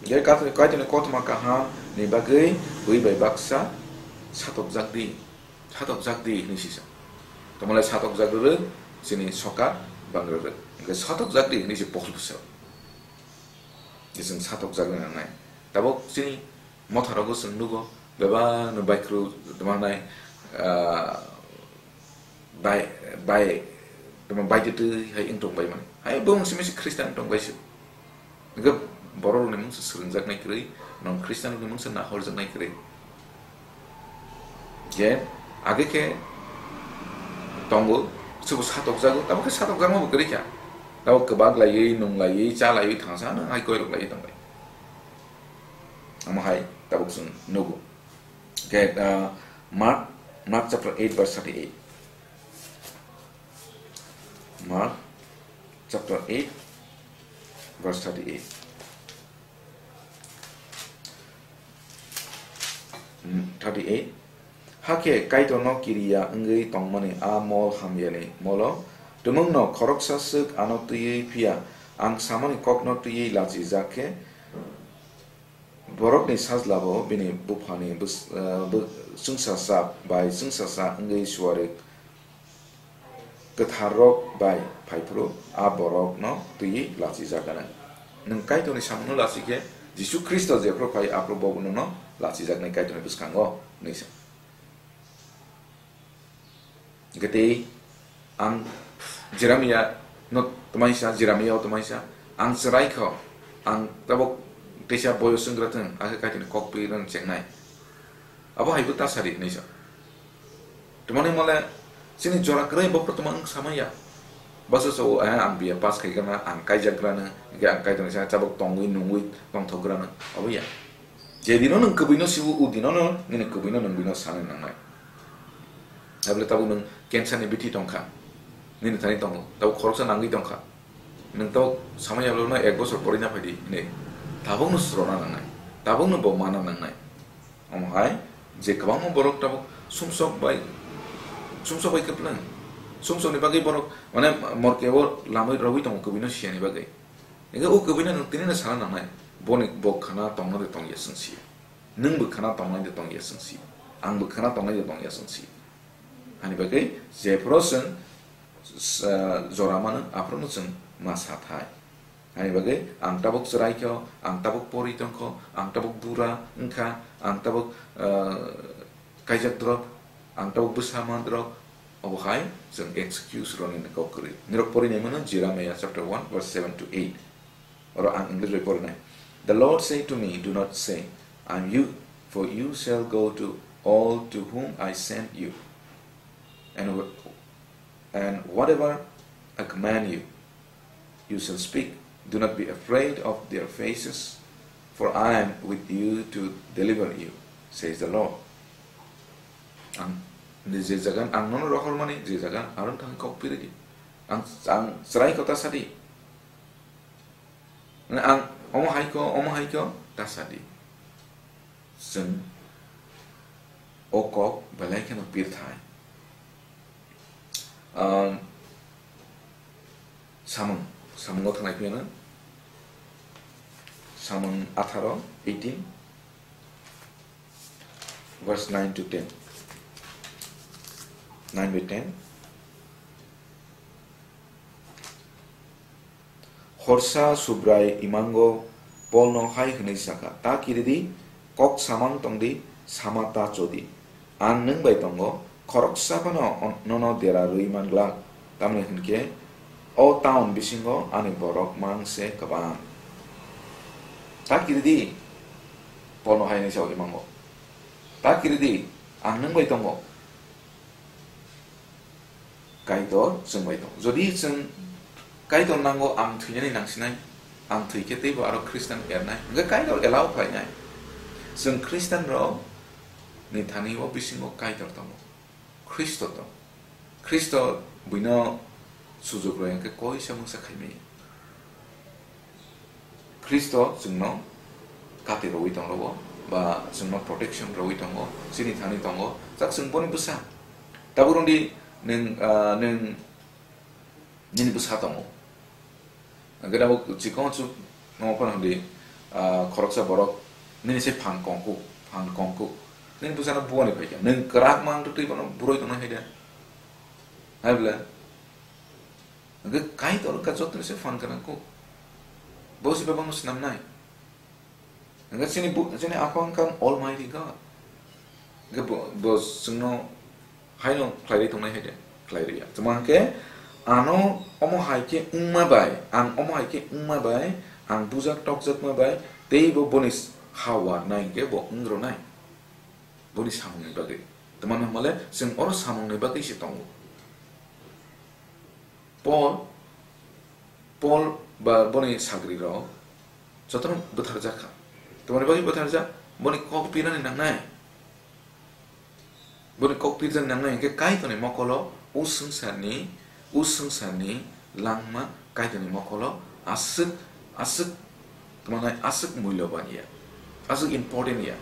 Je Kaitor-, Kaitorni kothoma kahamni bagwi bui bai baksa satokjak di, satokjak di hwnwi sisa. Tamo le satokjak rwrwk, chini sokat bang rwrwk. Hwnkhe satokjak di hwnwi se Paul bo sao. Je chwng satokjak rwna nangnai. Tabuk chini motharogo chwng nugo, bebak no baikhru tongmanai, ah, bai, bai, tongma bai twi twi hai wng tong bai mani. Hai bo wng simi se Christian wng tong bai se. Hwnkhe borok rokni mungsa swrwngjaknai kwrwi, non Christian rokni mungsa nahorjaknai kwrwi. Je age khe tongo, subo satokjago, tamo khe satokjakma bo kwrwi kha. Tamo kwbak laiwi, nung laiwi, cha laiwi thangsa, nang hai koirok laiwi tong bai. Omo hai tabuk chwng nugo. Hwnkhe, ah, Mark, Mark chapter eight verse thirty-eight. Mark chapter eight verse thirty-eight. Hmm, thirty-eight. Hakhe Kaitorno kiriya wngwi tongmani a mol hamyani molo twmwngno khoroksa swk ano twiwi phiya ang samani kokno twiwi lachijak khe, Borokni Sajlabo bini buphani bwswk, eh, bw-, chwngsacha bai chwngsacha wngwi suari kwtharrok bai phai phuru a borokno twiwi lachijak gana. Nwng Kaitorni samungno lachi khe, Jisu Khristo jephru phai aphru bo nwngno lachijaknai Kaitorni bwskango, hwnwi sa. Hwnkhe tei ang Jeremia no twmaisa, Jeremia o twmaisa, ang chwrai kho, ang tabuk teisa boyos wngwra thung, akhe Kaitorni kok twi rang chengnai. Abo hai bo ta sadi hwnwi sa. Twmani mole chini jora kwrwi bophru twma wng samaya. Bwsa sao, eh, ang B A pass khai gana, ang kaijak grana, hwnkhe ang Kaitorni sa tabuk tongwi nungwi tongthok grana. Abo ya. Je dino nwng kwbwino sibu, o dino no nini kwbwino nwng bino sanwi nangnai. Abole tabuk nwng cancer ni bithi tongkha, nini thani tongo, tabuk khoroksa nangwi tongkha, nwng tabuk samaya no ek bosor pore na phaidi hinwi tabukno srona nangnai, tabukno bo mana nangnai. Omo hai je kwbangma borok tabuk sumsok bai, sumsok bai kwplwng, sumsokni bagwi borok mane morke o lamwi rogwi tongo kwbwino siyani bagwi. Hingke o kwbwino nwng tini no sana nangnai, boni bo khana tongna de tongya chwng si. Nwng bo khana tongnai de tongya chwng si. Ang bo khana tongnai de tongya chwng si. Hani bagwi jephuru chwng, s-, jora mano, aphuru no chwng ma sa thai. Hani bagwi ang tabuk chwrai kho, ang tabuk pori tong kho, ang tabuk bura wng kha, ang tabuk, ah, kaijak drop, ang tabuk bwsa man drop, obo hai chwng excuse rwni kok kwrwi. Nirok pori nai mano Jeremiah chapter one verse seven to eight. Oro ang English bai porinai. "The Lord said to me, 'Do not say, 'I am you, for you shall go to all to whom I send you, and wh-, and whatever I command you, you shall speak. Do not be afraid of their faces, for I am with you to deliver you,' says the Lord." Ang je jaga ang nono rohormani, je jaga arong thang kok piri di. Ang, ang chwrai kho ta sadi. Ang omo hai kho, omo hai kho ta sadi. Chwng o kok belai kheno pirthai. Um, samung, samungo thanglai phiyano. Samung atharo, eighteen, verse nine to ten. Nine by ten. Horsa Subrai imango Polno hai hwnwi sakha, "Ta kiridi, kok samang tongdi, sama ta chodi. Ang nwng bai tongo, khoroksa phano on-, nono dera rwui man glak, tamni hwnkhe o town bisingo ani borok mang se kwbang." Ta kiridi, Polno hai hwnwi sao imango. Ta kiridi, ang nwng bai tongo. Kaitor chwng bai tongo. Jodi chwng Kaitor nango, ang thwinani nangsinai, ang thwikhe teibo aro Khristan ernai, hwnkhe Kaitor allow khlainai. Chwng Khristan rok ni thani o bisingo Kaitor tongo, Khristo tongo. Khristo buino sujuk rwi hwnkhe koisa mungsa khaimaya. Khristo chwngno kati rwui tongo, ba chwngno protection rwui tongo, chini thani tongo, jak chwng boni bwsa. Tabuk rwngdi nwng, ah, nwng nini bwsa tongo. Hwnkhe tabuk chikon chuk nongkhor hwndi, ah, khoroksa borok nini se phan kongkuk, phan kongkuk. Nini bwsano buani phaikha. Nwng kwrak mang twi bono buroi tongnai hai de. Hai bwle? Hwnkhe Kaitor wngkha jotoni se phan gwnang kuk. Bo se bebakno snamnai. Hwnkhe chini bu-, chini Apha wngkha Almighty God. Hwnkhe bo, bo chwngno haino khlaiwi tongnai hai de? Khlai rwya. Tamo hwnkhe ano omo hai khe wngma bai, ang omo hai khe wngma bai, ang bujak tokjakma bai, teibo boni s-, ha warnai hwnkhe bo wng rwnai. Boni samungni bagwi. Tamo hwnmale chwng oro samungni bagwi se tongo. Paul, Paul ba boni sagrirok jotono bwtharjak kha. Tamoni bagwi bwtharjak? Boni kok pirnani nangnai. Boni kok pirjak nangnai hwnkhe Kaitorni mokolo, o swngcharni, o swngcharni langma Kaitorni mokolo aswk, aswk tongmanai, aswk mulyoban ya, aswk important ya.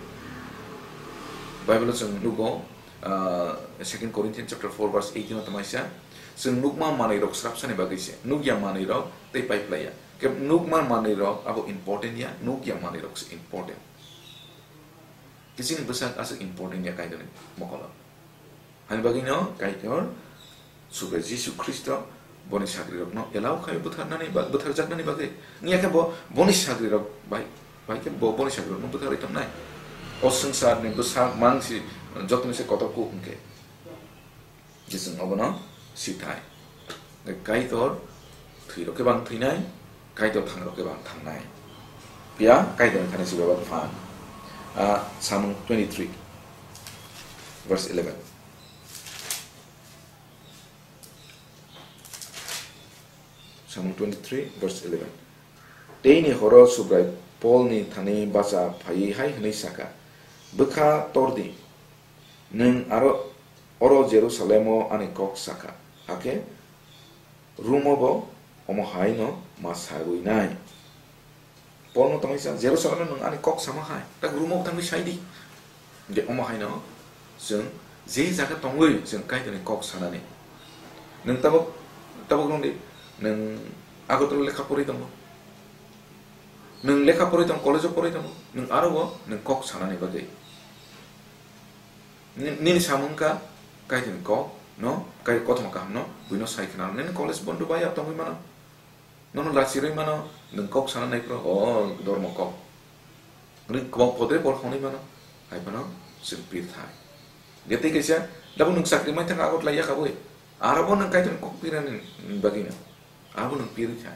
Bible-o chwng nugo, ah, Second Corinthians chapter four verse eighteen o tongmaisa, chwng nukma manwirok srapsani bagwi se, nukya manwirok tei paiplaiya. Khe nukma manwirok abo important ya, nukya manwirok se important. Khe chini bwsak aswk important ya Kaitorni mokolo. Hani bagwino Kaitor Subrai Jisu Khristo boni sagrirokno allow khai bwtharnani ba-, bwtharjaknani bagwi. Wngya khe bo boni sagrirok bai, bai khe bo boni sagrirokno bwtharwi tongnai. O swngcharni bwsak mangsi jotoni se kotor kuk hwnkhe. Je chwng obono sithai. Kaitor thwirok khe bang thwinai, Kaitor thangrok khe bang thangnai. Phiya Kaitorni thani se bebak phan. Ah, Samung twenty-three, verse eleven. Samung twenty-three, verse eleven. Teini horo Subrai Polni thani bacha phaiwi hai hwnwi sakha, "Bwkha tordi, nwng aro oro Jerusalemo ani kok sakha, hakhe Rumobo omo haino ma sagwi nai." Polno tongwi sa, "Jerusalem nwng ani kok sama hai, tak Rumo thangwi sai di." Hwnkhe omo haino chwng je jaga tongwi chwng Kaitorni kok sanani. Nwng tabuk, tabuk rwngdi, nwng Agartala lekha porwi tongo. Nwng lekha porwi tongo, college-o porwi tongo, nwng aro bo nwng kok sanani bagwi. Ni-, nini samung wngkha Kaitorni kok no, kai kothoma kaham no, buino sai khna rw. Nini college bondo bai ya tongwi mano. Nono lachirwi mano, nwng kok sana nai phro, o dormo kok. Nwng kwbang podre por hwnwi mano, hai phano chwng pir thai. Ge tei kaisa, dabo nwng chakri mai thang Agartala yakabwi. Aro bo nwng Kaitorni kok pirani bagwi no. Abo nwng pirwi thai.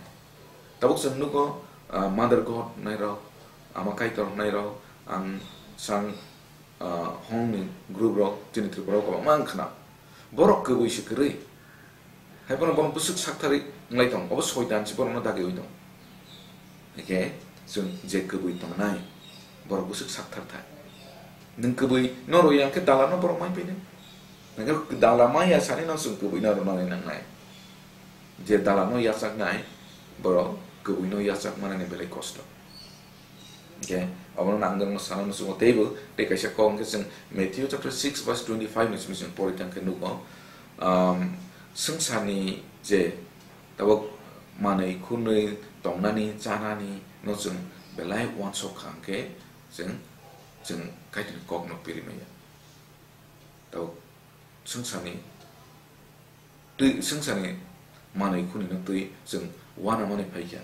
Tabuk chwng nugo, ah, Mother God hwnai rok, Ama Kaitor hwnai rok, ang sang, ah, hongni group rok, chini Tripura o kwbangma ang khna. Borok kwbwi se kwrwi. Hai phano bono bwswk saktharwi wnglai tong, obo soitan se borokno dagiwi tong. Hwnkhe chwng je kwbwi tongnai, borok bwswk sakthar thai. Nwng kwbwi no rwya hwnkhe dala no borok mai phainai. Hwnkhe dala maya sani no chwng kwbwi no rwnani nangnai. Je dala no yachaknai, borok kwbwi no yachak manani belai kosto. Hwnkhe Abono ang norokno sana muchungo teibo, tei kaisa kok hwnkhe chwng Matthew chapter six verse twenty-five ni simi chwng pori thangkhe nugo. Um, swngcharni je tabuk manwi khunwi tongnani, chanani no chwng belai uansuk kha hwnkhe chwng, chwng Kaitorni kokno piri maya. Tabuk swngcharni twi, swngcharni manwi khunino twi chwng uanamani phaikha.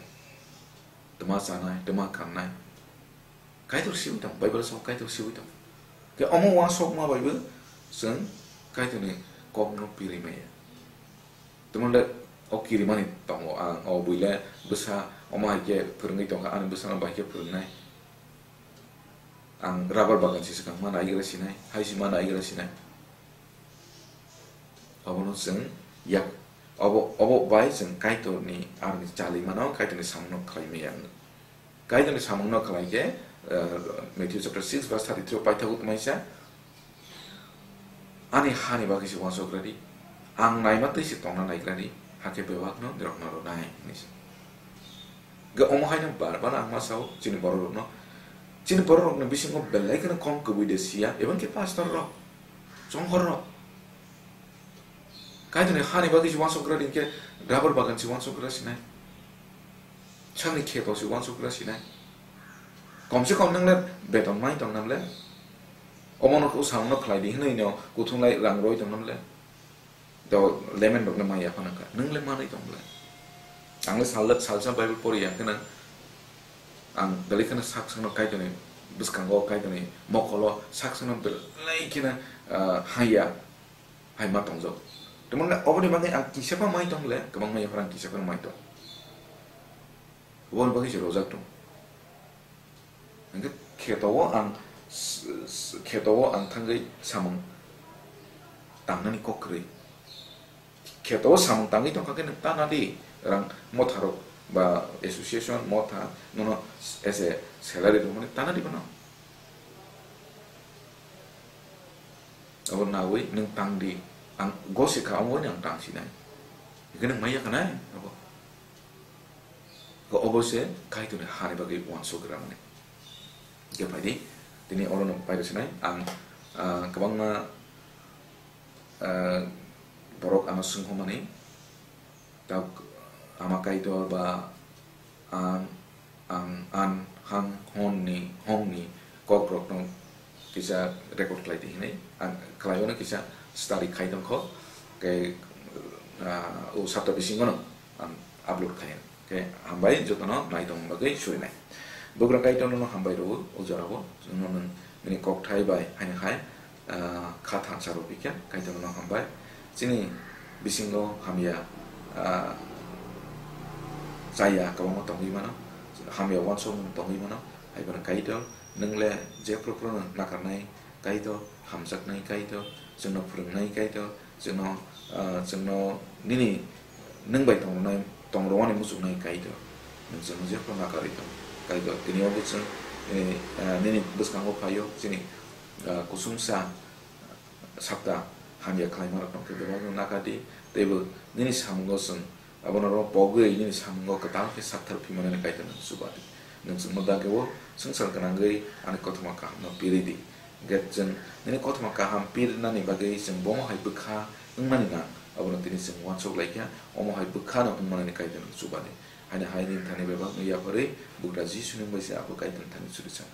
Twma chanai, twma kannai. Kaitor siwi tong, Bible sao Kaitor siwi tong. Khe omo uansukma baibo chwng Kaitorni kokno piri maya. Twmale o kirimani tongo ang, o buile bwsa omo hai khe phwrwngwi tongkha, ani bwsano bai khe phwrwngnai. Ang rubber bagan si swkang ma naigra sinai, hai si ma naigra sinai. Obono chwng yak, obo, obo bai chwng Kaitorni aroni chali mano, Kaitorni samungno khlai maya wng. Kaitorni samungno khlai khe, eh, Matthew chapter six verse thirty-three o paithago tongmani sa, "Ani hani bagwi se uansuk radi, ang naima twi se tongna naigra di, hakhe bebakno norokno rwnai," hinwi sa. Ge omo haino bar bar ang ma sao chini borok rokno, chini borok rokni bisingo belai kheno kom kwbwi de siya, ebang khe pastor rok, chonghor rok. Kaitorni hani bagwi se uansuk radi hinkhe rubber bagan se uansuk ra sinai. Sakni kheto se uansuk ra sinai. Kom se kom nang le beton mai tong nam le. Omo no samung no khlai di hinwi no kuthum lai rang roi tong nam le. To lemon rok le mai ya phano kha. Nang le manwi tong le. Ang le sal, salsa Bible pori ya kheno ang belai kheno sak sakno Kaitorni bwskango, Kaitorni mokolo sak sakno belai kheno, ah, haya. Hai ma tongjak. Tei mane oboni bagwi ang kisa pha mai tong le, kwbang mai yaphar ang kisa pha mai tong. Oboni bagwi se rojak tong. Hingke kheto o ang s-, s-, kheto o ang thangwi samung tangnani kok kwrwi. Kheto o samung tangwi tongkha khe nwng tana di, rang motha rok ba association motha nono as a salary rwmani tana di bono. Abo nawi nwng tang di, ang gosi kha, omo ni ang tang sinai. Hingke nwng maya khanai, abo. Ko obo se Kaitorni hani bagwi uansuk gra mani. Hingke pai di, tini oro nwng pai rw sinai, ang, ah, kwbangma, ah, borok ano swngkho mani, tak ama Kaitor ba ang, ang, an, hang, hon ni, hong ni kok rok no kisa record khlai di hinwi ang khlai o no kisa study khai tong kho, ke, ah, o sapta bisingo no ang upload khai. Ke hambai joto no nai tong bagwi surinai. Bugra Kaitor no hambai rw o jora o, no nini kok thai bai haino hai ah, kha thansa rw bikha, Kaitor no hambai. Chini bisingo hamya, ah, chaya kwbangma tongwi mano, hamya uansukmung tongwi mano, hai phano Kaitor, nwng le jephru phru no nakarnai Kaitor, hamjaknai Kaitor, chwngno phwrwngnai Kaitor, chwngno, ah, chwngno nini nwng bai tongnai, tongrwani muchungnai Kaitor. Nwng chwngno jephru nakarwi tong, Kaitor. Tini obo chwng, eh, ah, nini bwskango phaio, chini ah, kusungsa sapta hamya khlaima rok tongkhe bebak no nakadi, teibo nini samungo chwng abono ro pogwi nini samungo kwtal khe sakthar phimani Kaitor nwng chubadi. Nwng chwngno dageo swngchar gwnangwi ani kothoma kahamno piridi. Hwnkhe chwng nini kothoma kaham pirnani bagwi chwng bomo hai bwkha wngmani nang, abono tini chwng uansuk laikha, omo hai bwkhano wngmani Kaitor nwng chubadi. Haino hai nini thani bebak no yapharwi bugra Jisuni wngbai se abo Kaitor thani churi chang.